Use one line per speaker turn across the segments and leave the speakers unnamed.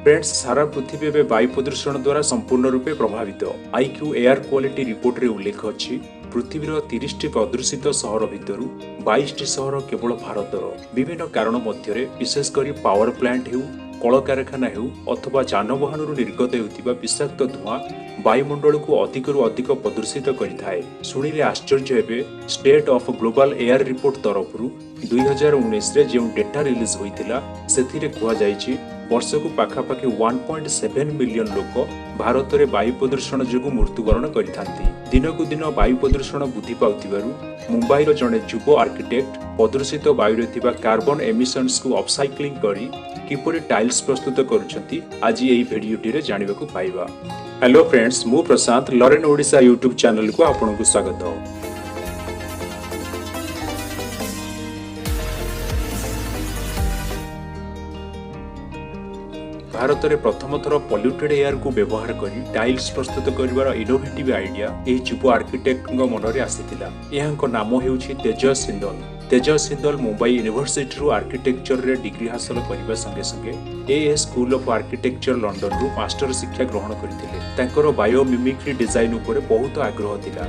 Friends, ସାରା ପୃଥିବୀ ଏବେ ବାୟୁ ପ୍ରଦୂଷଣ ଦ୍ୱାରା ସମ୍ପୂର୍ଣ୍ଣ ରୂପେ ପ୍ରଭାବିତ। ଆଇକ୍ୟୁ ଏୟାର କ୍ୱାଲିଟି ରିପୋର୍ଟରେ ଉଲ୍ଲେଖ ଅଛି, ପୃଥିବୀର 30ଟି ପ୍ରଦୂଷିତ ସହର ଭିତରୁ 22ଟି ସହର କେବଳ ଭାରତର। ବିଭିନ୍ନ କାରଣ ମଧ୍ୟରେ ବିଶେଷ କରି ପାୱାର ପ୍ଲାଣ୍ଟ ହେଉ, କଳକାରଖାନା ହେଉ ଅଥବା ଯାନବାହନରୁ ନିର୍ଗତ ହେଉଥିବା ବିଷାକ୍ତ ଧୂଆଁ ବାୟୁମଣ୍ଡଳକୁ ଅଧିକରୁ ଅଧିକ ପ୍ରଦୂଷିତ କରିଥାଏ। ଶୁଣିଲେ ଆଶ୍ଚର୍ଯ୍ୟ ହେବେ, State of Global Air Report ତରଫରୁ 2019ରେ ଯେଉଁ ଡେଟା ରିଲିଜ୍ ହୋଇଥିଲା, ସେଥିରେ କୁହାଯାଇଛି ବର୍ଷକୁ ପାଖାପାଖି 1.7 ମିଲିୟନ ଲୋକ ଭାରତରେ ବାୟୁ ପ୍ରଦୂଷଣ ଯୋଗୁଁ ମୃତ୍ୟୁବରଣ କରିଥାନ୍ତି। ଦିନକୁ ଦିନ ବାୟୁ ପ୍ରଦୂଷଣ ବୃଦ୍ଧି ପାଉଥିବାରୁ ମୁମ୍ବାଇର ଜଣେ ଯୁବ ଆର୍କିଟେକ୍ଟ ପ୍ରଦୂଷିତ ବାୟୁରେ ଥିବା କାର୍ବନ ଏମିସନ୍ସକୁ ଅପସାଇକ୍ଲିଂ କରି କିପରି ଟାଇଲ୍ସ ପ୍ରସ୍ତୁତ କରୁଛନ୍ତି, ଆଜି ଏହି ଭିଡ଼ିଓଟିରେ ଜାଣିବାକୁ ପାଇବା। ହ୍ୟାଲୋ ଫ୍ରେଣ୍ଡସ୍, ମୁଁ ପ୍ରଶାନ୍ତ, ଲରେନ୍ ଓଡ଼ିଶା ୟୁଟ୍ୟୁବ୍ ଚ୍ୟାନେଲକୁ ଆପଣଙ୍କୁ ସ୍ୱାଗତ। ଭାରତରେ ପ୍ରଥମ ଥର ପଲ୍ୟୁଟେଡ୍ ଏୟାରକୁ ବ୍ୟବହାର କରି ଟାଇଲ୍ସ ପ୍ରସ୍ତୁତ କରିବାର ଇନୋଭେଟିଭ୍ ଆଇଡିଆ ଏହି ଯୁବ ଆର୍କିଟେକ୍ଟଙ୍କ ମନରେ ଆସିଥିଲା। ଏହାଙ୍କ ନାମ ହେଉଛି ତେଜସ ସିନ୍ଦଲ। ତେଜସ ସିନ୍ଦଲ ମୁମ୍ବାଇ ୟୁନିଭର୍ସିଟିରୁ ଆର୍କିଟେକ୍ଚରରେ ଡିଗ୍ରୀ ହାସଲ କରିବା ସଙ୍ଗେ ସଙ୍ଗେ ଏ ଏ ସ୍କୁଲ ଅଫ୍ ଆର୍କିଟେକ୍ଚର, ଲଣ୍ଡନରୁ ମାଷ୍ଟର ଶିକ୍ଷା ଗ୍ରହଣ କରିଥିଲେ। ତାଙ୍କର ବାୟୋମିମିକ୍ରି ଡିଜାଇନ ଉପରେ ବହୁତ ଆଗ୍ରହ ଥିଲା।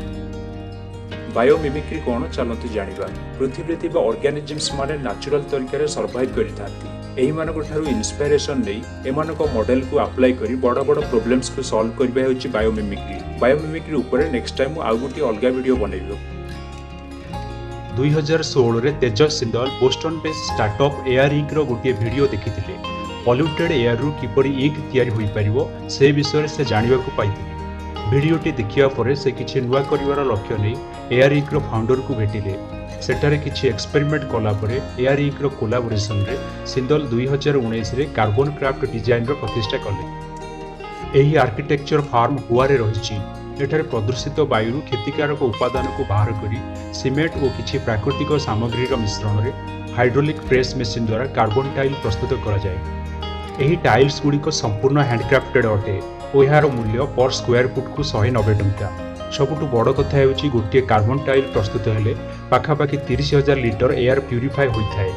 ବାୟୋମିମିକ୍ରି କ'ଣ, ଚାଲନ୍ତୁ ଜାଣିବା। ପୃଥିବୀରେ ଥିବା ଅର୍ଗାନିଜିମ୍ସ ମାନେ ନ୍ୟାଚୁରାଲ ତରିକାରେ ସର୍ଭାଇଭ୍ କରିଥାନ୍ତି। ଏହିମାନଙ୍କ ଠାରୁ ଇନ୍ସପାଇରେସନ ନେଇ ଏମାନଙ୍କ ମଡେଲକୁ ଆପ୍ଲାଏ କରି ବଡ଼ ବଡ଼ ପ୍ରୋବ୍ଲେମ୍ସକୁ ସଲ୍ଭ କରିବା ହେଉଛି ବାୟୋମିମିକ୍ରି। ବାୟୋମିମିକ୍ରି ଉପରେ ନେକ୍ସଟ ଟାଇମ୍ ମୁଁ ଆଉ ଗୋଟିଏ ଅଲଗା ଭିଡ଼ିଓ ବନେଇବି।
2016ରେ ତେଜସ ସିନ୍ଦଲ ବୋଷ୍ଟନ ବେସ୍ ଷ୍ଟାର୍ଟଅପ୍ ଏୟାର ଇଙ୍କର ଗୋଟିଏ ଭିଡ଼ିଓ ଦେଖିଥିଲେ। ପଲ୍ୟୁଟେଡ୍ ଏୟାରରୁ କିପରି ଇଙ୍କ ତିଆରି ହୋଇପାରିବ, ସେ ବିଷୟରେ ସେ ଜାଣିବାକୁ ପାଇଥିଲେ। ଭିଡ଼ିଓଟି ଦେଖିବା ପରେ ସେ କିଛି ନୂଆ କରିବାର ଲକ୍ଷ୍ୟ ନେଇ ଏୟାର ଇଙ୍କର ଫାଉଣ୍ଡରକୁ ଭେଟିଲେ। ସେଠାରେ କିଛି ଏକ୍ସପେରିମେଣ୍ଟ କଲା ପରେ ଏୟାର ଇଙ୍କର କୋଲାବୋରେସନରେ ସିନ୍ଦଲ 2019ରେ କାର୍ବନ କ୍ରାଫ୍ଟ ଡିଜାଇନର ପ୍ରତିଷ୍ଠା କଲେ। ଏହି ଆର୍କିଟେକ୍ଚର ଫାର୍ମ ଗୋଆରେ ରହିଛି। ଏଠାରେ ପ୍ରଦୂଷିତ ବାୟୁରୁ କ୍ଷତିକାରକ ଉପାଦାନକୁ ବାହାର କରି ସିମେଣ୍ଟ ଓ କିଛି ପ୍ରାକୃତିକ ସାମଗ୍ରୀର ମିଶ୍ରଣରେ ହାଇଡ୍ରୋଲିକ୍ ପ୍ରେସ୍ ମେସିନ୍ ଦ୍ୱାରା କାର୍ବନ ଟାଇଲ୍ ପ୍ରସ୍ତୁତ କରାଯାଏ। ଏହି ଟାଇଲ୍ସ ଗୁଡ଼ିକ ସମ୍ପୂର୍ଣ୍ଣ ହ୍ୟାଣ୍ଡକ୍ରାଫ୍ଟେଡ୍ ଅଟେ ଓ ଏହାର ମୂଲ୍ୟ ପର୍ ସ୍କୋୟାର ଫୁଟକୁ 190 ଟଙ୍କା। ସବୁଠୁ ବଡ଼ କଥା ହେଉଛି, ଗୋଟିଏ କାର୍ବନ ଟାଇଲ୍ ପ୍ରସ୍ତୁତ ହେଲେ ପାଖାପାଖି 30,000 ଲିଟର ଏୟାର ପ୍ୟୁରିଫାଏ ହୋଇଥାଏ,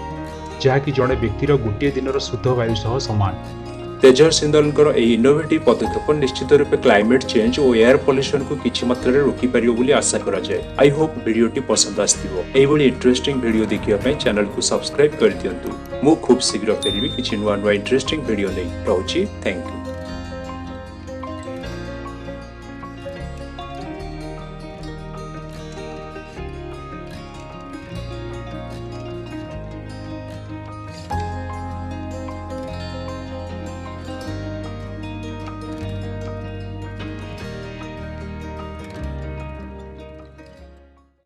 ଯାହାକି ଜଣେ ବ୍ୟକ୍ତିର ଗୋଟିଏ ଦିନର ଶୁଦ୍ଧ ବାୟୁ ସହ ସମାନ।
ତେଜସ ସିନ୍ଦଲଙ୍କର ଏହି ଇନୋଭେଟିଭ୍ ପଦକ୍ଷେପ ନିଶ୍ଚିତ ରୂପେ କ୍ଲାଇମେଟ୍ ଚେଞ୍ଜ ଓ ଏୟାର ପଲ୍ୟୁସନକୁ କିଛି ମାତ୍ରାରେ ରୋକିପାରିବ ବୋଲି ଆଶା କରାଯାଏ। I Hope ଭିଡ଼ିଓଟି ପସନ୍ଦ ଆସିଥିବ। ଏଇଭଳି ଇଣ୍ଟରେଷ୍ଟିଂ ଭିଡ଼ିଓ ଦେଖିବା ପାଇଁ ଚ୍ୟାନେଲକୁ ସବସ୍କ୍ରାଇବ୍ କରିଦିଅନ୍ତୁ। ମୁଁ ଖୁବ୍ ଶୀଘ୍ର ଫେରିବି କିଛି ନୂଆ ନୂଆ ଇଣ୍ଟରେଷ୍ଟିଂ ଭିଡ଼ିଓ ନେଇ। ରହୁଛି, thank you.